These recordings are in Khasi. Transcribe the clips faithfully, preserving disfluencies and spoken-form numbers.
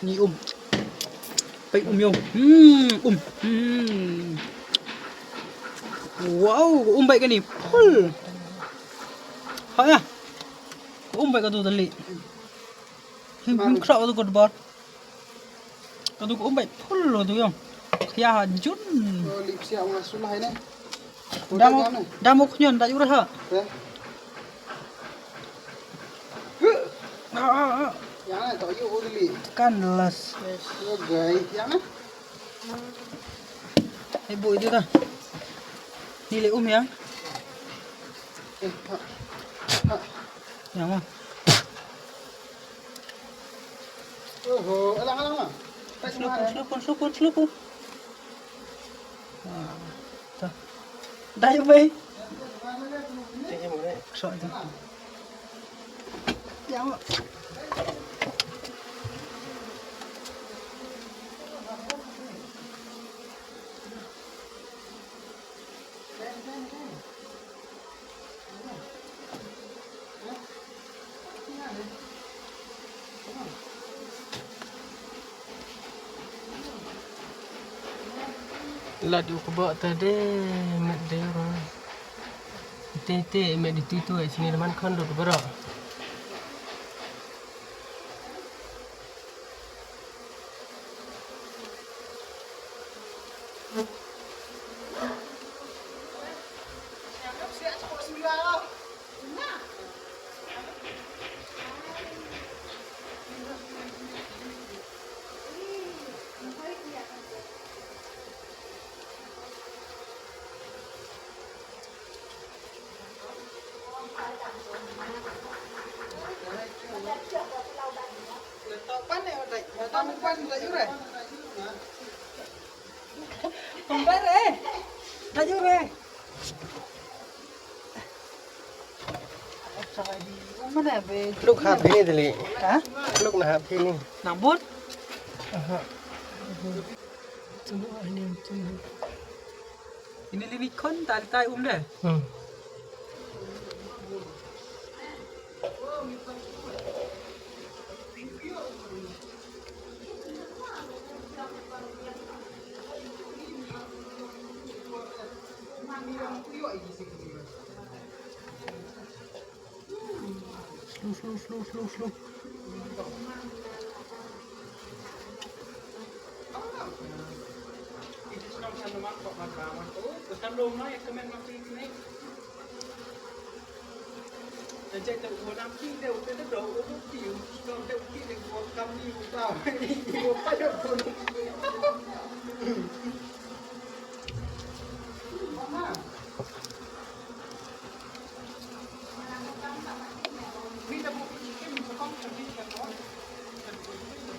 Ni um. Peit um ïa u. Hmm, um. Hmm. Wow, um beit kane. Full. Ha ïa. Um beit katu tali. Him him khrok katu kot bor. Katu um beit full katu ïa. Khia ha jun. Oh, lip siap ngan sulai ne. Damo, damo khñion da jure ha. Eh. Ah, ah, ah. Yang ne to yu u dili. Kan las. Oke, yang ne. Hei bu itu dah. Ni le um yang. Eh, ha. Ha. Yang mah. Oho, alang alang mah. Selupun, selupun, selupun, selupun. Ah, dah. Dah, yuk, Bay. Sok tu. Ya, Mak. Lad u kba ta de met de ro. Te te met di tu tu ai sini man khon lut bro. Pluk hap hi ni tali. Ha? Pluk na hap hi ni. Nang bun? Aha. Ini lini kon tali tai um deh. Hmm. Slow, slow, slow, slow, slow.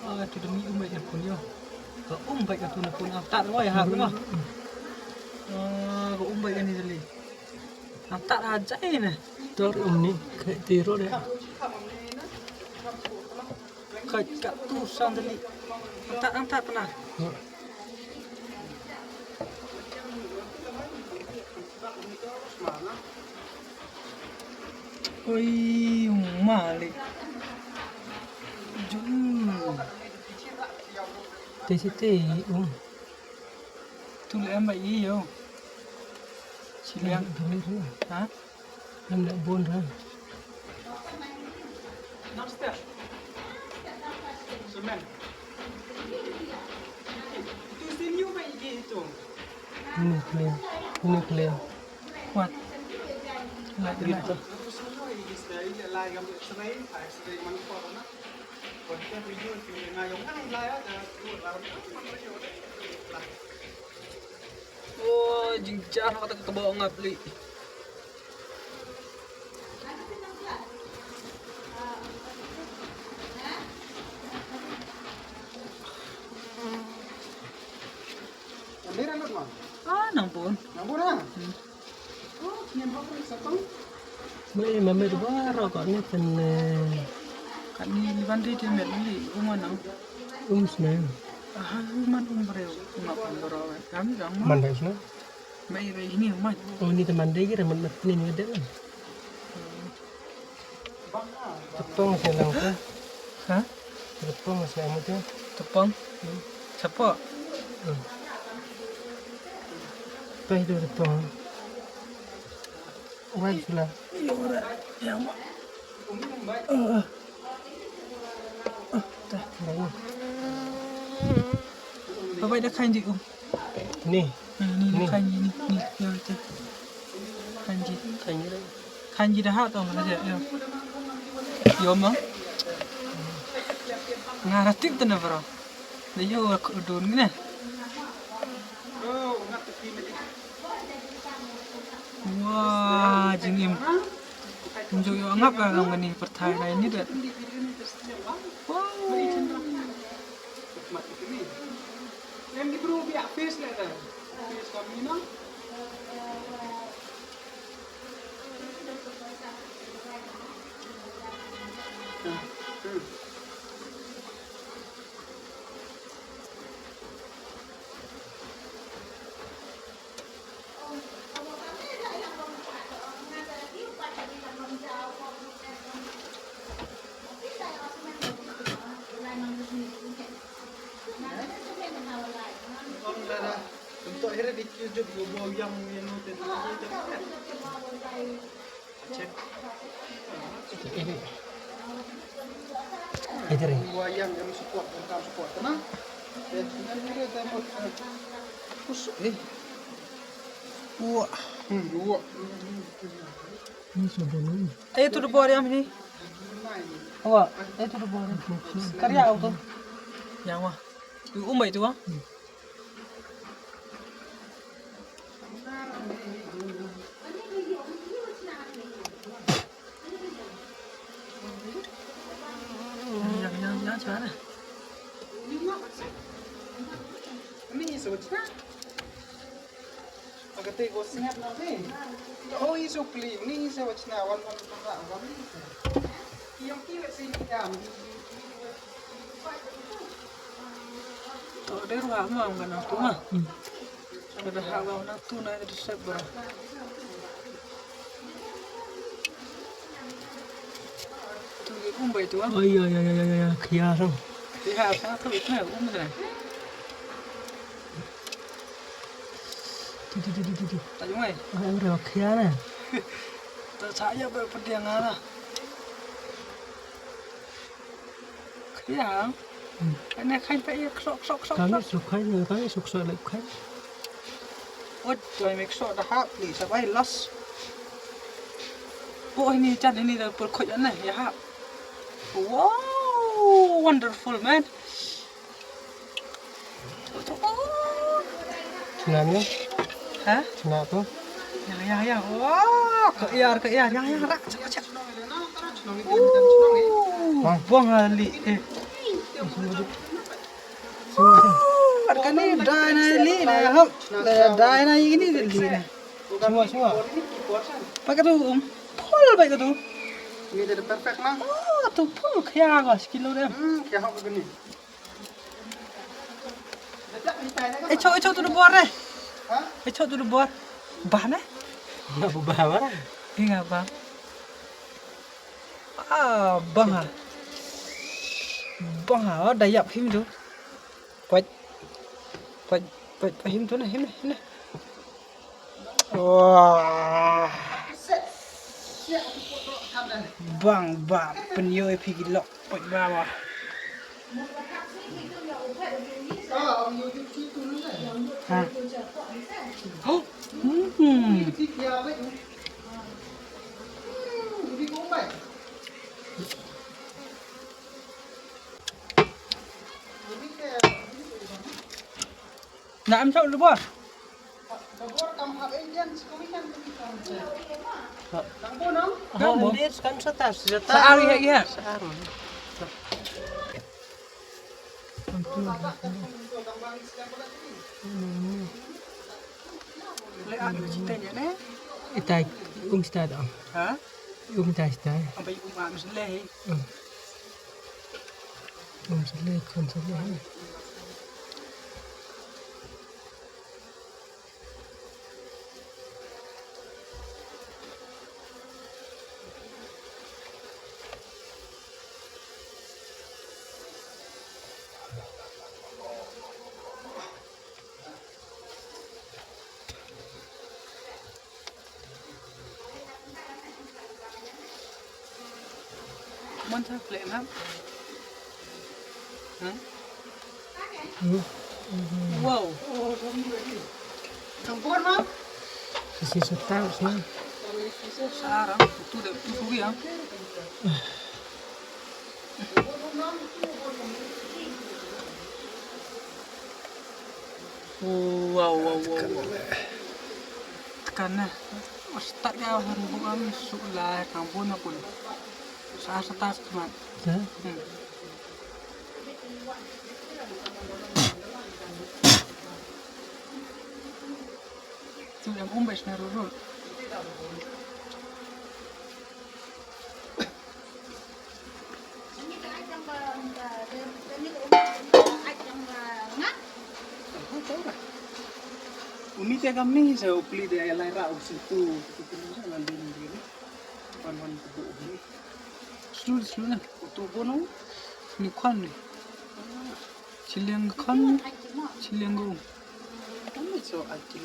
Ah, tu demi um bait pun yo. Ka um bait ka tu na pun ah, tak roi ha pun ah. Ah, ka um bait ka ni tali. Ang tat aja eh ne. Tor um ni kai tiro de. Kai ka tu sandali. Ang tat ang tat pernah. Oi, malik. Jun. Te si te um. Tu le em ba i yo. Chiliang. Ha? Em le bun ra. Nuclear. Nuclear. What? Like, like. Oh, jingjar kata ka kebok ngap li. Ah, nang pun. Nang pun ah. Hmm. Mai ma me ba ro ko ni ten ne. Ka ni ban ri te me li um man. Um sne. Ah, man um breu. Ngap um breu. Kami dang man. Man dai sne. Mai ri ni man. Oh ni te man dai ki re man mat ni ni de. Tepung sne lang ke. Ha? Tepung mas na mutu. Tepung. Chapo. Pai tu tepung. Wan sula. Babai da khanji um. Ni. Ni ni khanji ni ni yo te. Khanji. Khanji da ha to ma ya yo. Yo ma. Nga ratik te na bro. Da yo ko dun ne. Wah, jingim. Njuk yo ngap ka ngam ngani perthai lai ni dat. Wow. Ito rin. Wah. Ni sudah ni. Ayo tu bor ya mini. Awa, ayo tu bor. Karya auto. Yang wah. Tu umbai tu wah. Yang yang yang cara. Ini sebutnya. Agate go sngap na te. Oh, isu kli, ni isu wachna wan wan wan wan. Iyong ki wet si ni dam. To de ruah ma ang kana tu ma. Kada ha wa na tu na de sep bra. Tu ye um bai tu ah. Oi oi oi oi oi, khia song. Khia sa tu itu ya um sa. Ti ti ti ti ti. Ta jong ai. Oi oi khia na. Ta sa ya ba pediang ana. Khia. Ane khain pa ia khlok khlok khlok. Kami suk khain, kami suk suk lek khain. Ot, doi mek so da hap li sabai los. Oh, ini jan ini da pur khoj ane ya hap. Wow, wonderful man. Chna ni? Ha? Chna tu? Ya ya ya. Wow, ka iar ka iar ya ya rak chak chak. Bong ali eh. Ar kani dai na li na hok. Dai na ini li na. Semua semua. Pakai tu um. Pol pakai tu. Ini jadi perfect mah. Oh, tu pol kaya kos kilo deh. Hmm, kaya hok begini. Eh, chok, eh, chok tu bor eh. Ha? Eh, chok tu bor. Bah ne? Nga bah bara. Inga bah. Ah, bang ha. Bang ha, oh, dayap him tu. Kwat. Kwat, kwat, kwat him tu na, him na, him na. Wah. Bang ba pynïoh ïa phi ki lok peit ba ba. Ha. Oh. Hmm. Na em chau lubor. Lubor kam hap eh jan sekali kan. Ha, kan sata sata. Sa ari ha iya. Sa ari. Le anu cita nya ne. Itai um cita da. Ha? Um cita cita. Ampai um am sele. Hmm. Kham sa leh, kham sa leh. One time play, ma'am. Huh? Hmm. Wow. Thang bun, ma'am. This is a thousand. Sarang, tu de, tu sugi, ah. Wow, wow, wow, wow. Kan na. Start ka han bu am su la thang bun na pun. Sa start man. Hmm. Tu yang um bes na rurul. Uni te kam ni sa u pli de lai ra u situ. Situ ni sa lan dun diri. Pan wan tu bu ni. Slu slu na. U tu bu no. Ni kwan ni. Chiliang kwan. Chiliang go. Kami so akil.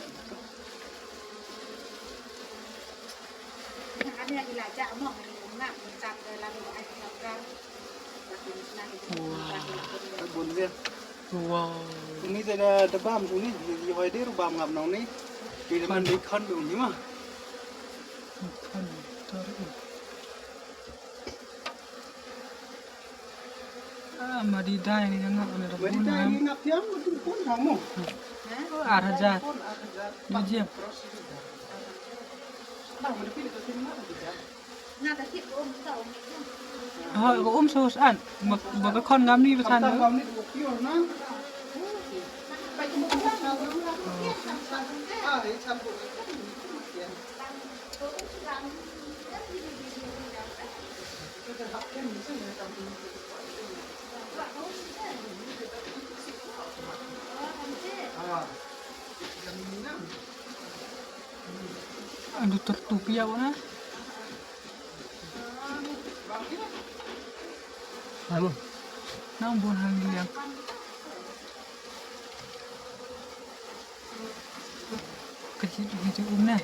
Wow. Wow. Ini da da bam sini, di hoi di rubam ngap nong ni. Di depan di khan dong ni mah. Khan tor. Ah, mari dai ni ngap ni. Mari dai ni ngap tiang, tu pun kamu. Ar hajar. Museum. Oh, ko um sos an. Ba ka khon ngam ni ba san. Aduh, tertutup ya, Wan. Anu. Nang bon hang liang. Kecil gitu, Wan.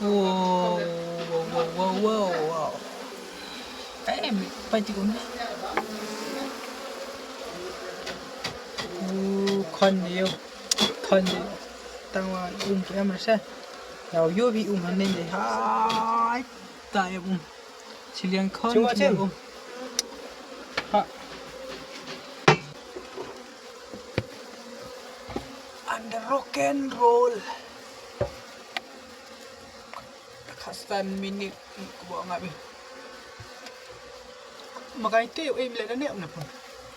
Wow, wow, wow, wow, wow. Eh, mi, pa ti kum. Uh, khon dio. Khon dio. Tang wa um tu em rasa. Yau yo bi um han nen de. Hai. Ta em um. Chiliang khon. Chua chiliang chim. Um. Ha. And rock and roll. Khastan minit ko ba ngap. Makai te, eh, mila da ne, um, na pun.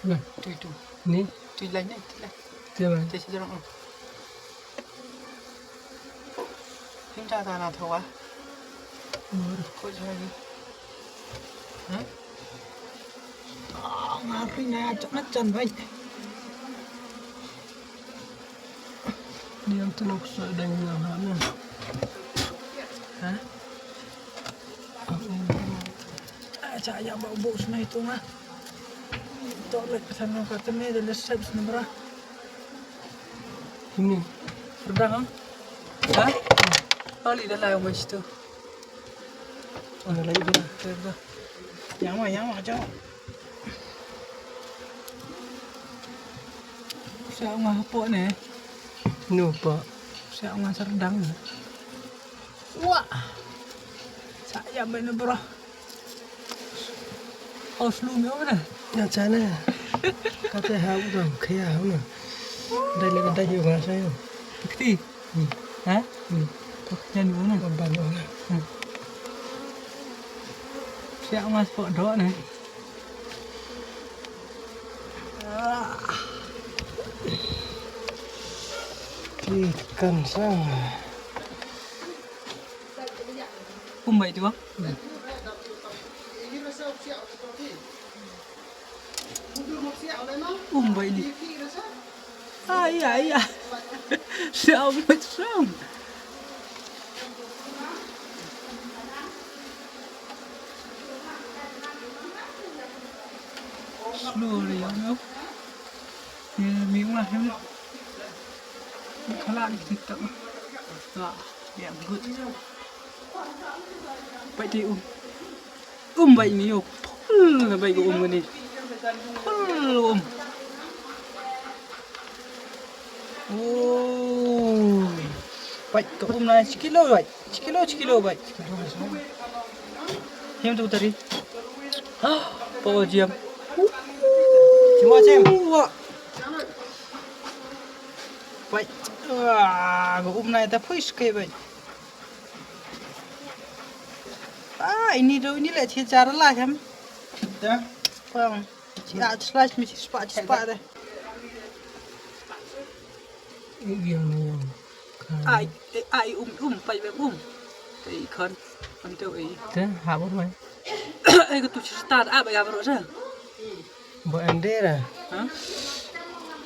Nah. Tu, tu. Ni? Tu lain ni, tu lain. Tiada. Tiada sejarah. Him ta ta na thawa. Ko jagi. Ha? Ah, ngari na chan na chan bai. Ni ang tu nak sa dang na ha na. Ha? Ah, cha ya ba bu sna itu nga. To le pesan ka tene de le sep sna bra. Ini. Sudah, ha? Ha? Oli dah lah yang macam tu. Ada lagi dah. Yang mana, yang mana, jauh. Siap ngah pok ni. No, Pak. Siap ngah serdang ni. Wah. Saya main bro. Aus lu mi ora. Na chana. Kata ha u dang kaya ha na. Dai le dai yo ngah sayo. Pekti. Hmm. Ha? Hmm. Tok nyan u na. Ban ban u na. Hmm. Siap ngah pok dok ni. Ikan sa. Um bai tu bang. Um bai ni. Ai ai ai. Siap macam. Slow ri, you know. Mi ung lah hem. Khala ni kita. Ah, ya good. Pait te um. Um bait ni yo. Pul bait ko um ni. Pul um. Oh. Bait ko um na sikilo bait. Sikilo sikilo bait. Hem tu tari. Ha, po jam. Cuma cem. Wah. Bai. Ah, ga um nai ta phuis kai bai. Ah, ini do ini le chi char la hem. Da. Pang. Chi a slash mi chi spa chi spa de. Ini yang yang. Ai, ai um um pai bai um. Ai khon. Khon teu ai. Te ha bor mai. Ai ko tu chi start a bai ga bro sa. Bo em de ra. Ha?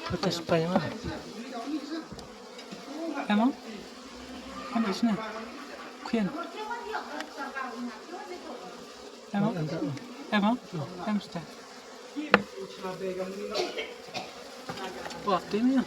Ko ta spai ma. Em ma? Em isna. Khien. Em ma? Em ma? Em sta. Wah, tin ya.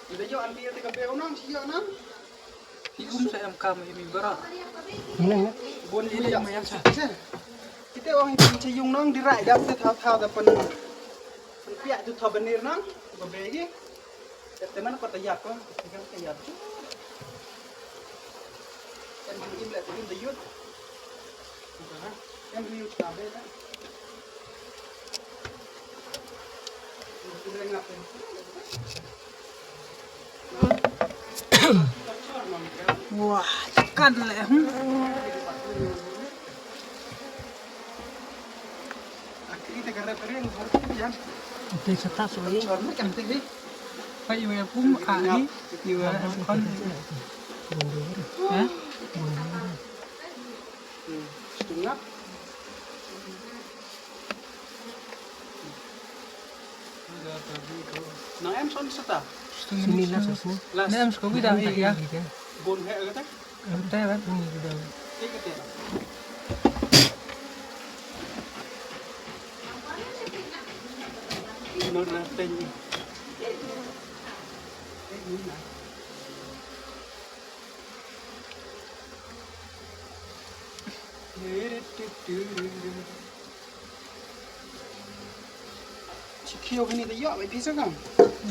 Ida yo an biya te ka be unang si yo nang. Hi um sa em kam hi mi bara. Bun hi le ma yang sa. Kita wang hi pun cayung nang di rai dam te thau thau da pen. Pen piak tu thau benir nang. Ba begi. Te mana ko ta yap ko. Te kan ta yap. Kan hi im le te im da yut. Kan hi yut ta be le. Wah, kan le hmm. Te sa ta so i. Pa iwa pum a i iwa kon. Ha? Setengah. Nang em son seta. Sini lah sosnya. Las. Nang em sko bida ya. Bon he kata. Kata kan. Ini bida. Ini kata. Nor na teng. Chi khiew hini te ïoh bai pisa kam.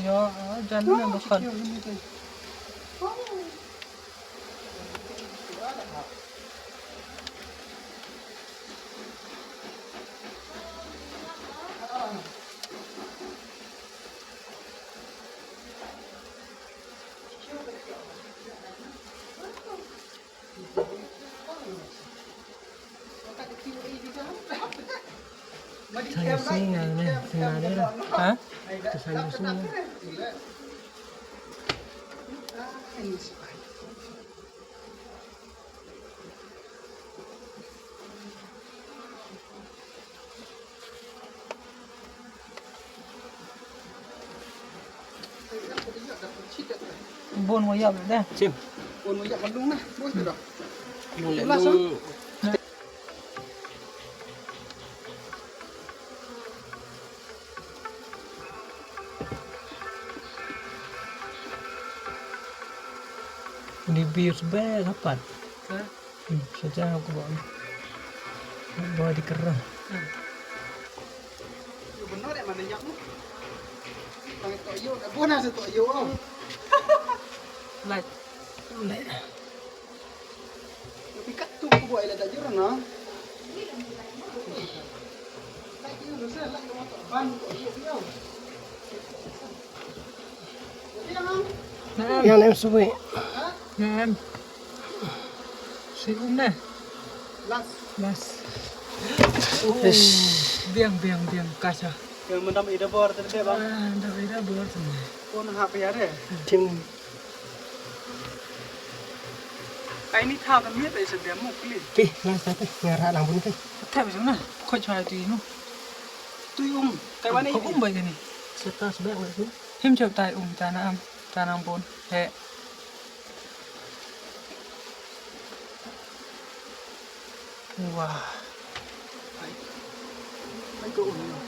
Ïoh, ah, jan ne ba khot. Chi khiew hini te. Sa ïa sngi nga ne, sngi nga ne. Ha? Sa ïa sngi. Bun mo yap de. Sim. Bun mo yap lung na. Bun tu dah. Lung le lung. Ni bius be kapat. Ha? Hmm, saja aku bawa. Bawa di kerah. Hmm. Yo benar ya mana yak ni. Tang tok yo, dah bona se tok yo. Lai. Lai. Tapi kat tu aku bawa ila tajur na. Lai yo, saya lai yo tok ban tok yo yo. Na'em. Ïa na'em sui. Na'em. Sui um ne. Las. Las. Ish. Biang, biang, biang, kacha. Yang mendam ida bor tadi, Bang. Ah, mendam ida bor tadi. Pun hap ya deh. Tim. Ai ni thaw tam miet ai sa dem mo kli. Pi, na sa pi, nga rah lang bun pi. Thep jong na, khoj ha tu inu. Tu um, kai wan ai. Ko um bai kani. Seta sbek bai pi. Him chop tai um, ta na am, ta na bun. He. Wah. Ai. Ai ko um.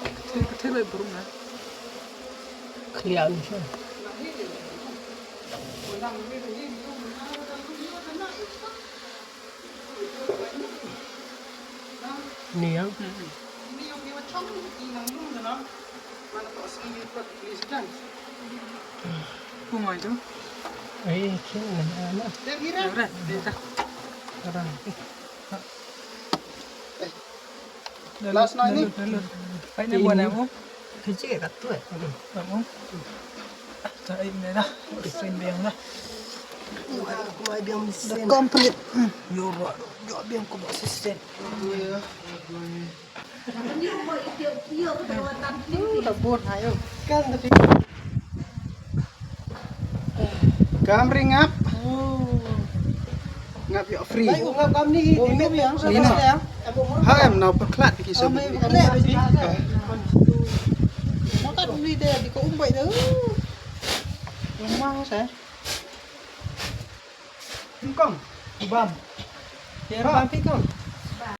Ka thei, ka thei lai brum na. Kliar ni sha. Ni ya. Kumai tu. Ai, kin na na. Ora, ora. Ora. Last night ni. Pai na buan mo. Kecil kat tu eh. Mo. Ta ai me da. Sen biang da. Kumai biang sen. Complete. Yo ro. Yo biang ko ba sen. Kan tapi. Kam ring ap. Ngap ïa free. Ai, u ngap kam ni, ni ngap ïa, ni na. Ha em na perklat ki so. Makat ni de di ko umbai de. Rumah saya. Kong, bam. Ya bam pi kong.